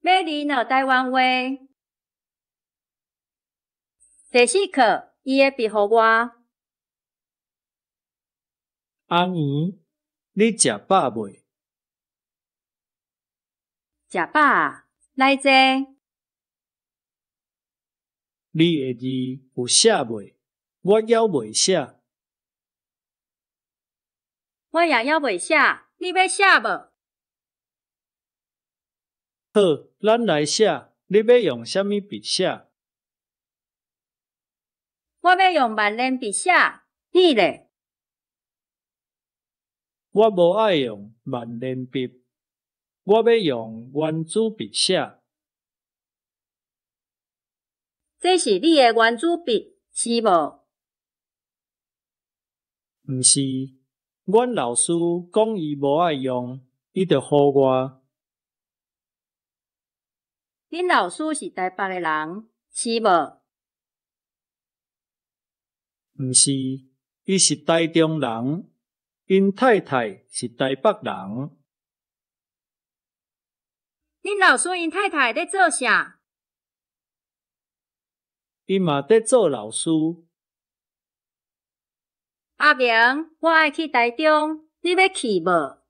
欲練學臺灣話。第四課，伊的筆予我。阿姨，你食飽未？食飽啊，來坐。你的字有寫未？我猶未寫。我也猶未寫，你欲寫無？好，咱來寫。你欲用啥物筆寫？我欲用萬年筆寫，你咧？我無愛用萬年筆，我欲用圓珠筆寫。這是你的圓珠筆，是無？毋是，阮老師講伊無愛用，伊就予我。恁老師是臺北的人，是無？毋是，伊是臺中人，𪜶太太是臺北人。恁老師𪜶太太咧做啥？伊嘛佇做老師。阿明，我愛去臺中，你欲去無？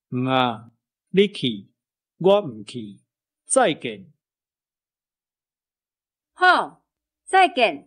毋啊，你去，我毋去。再見。好，再見。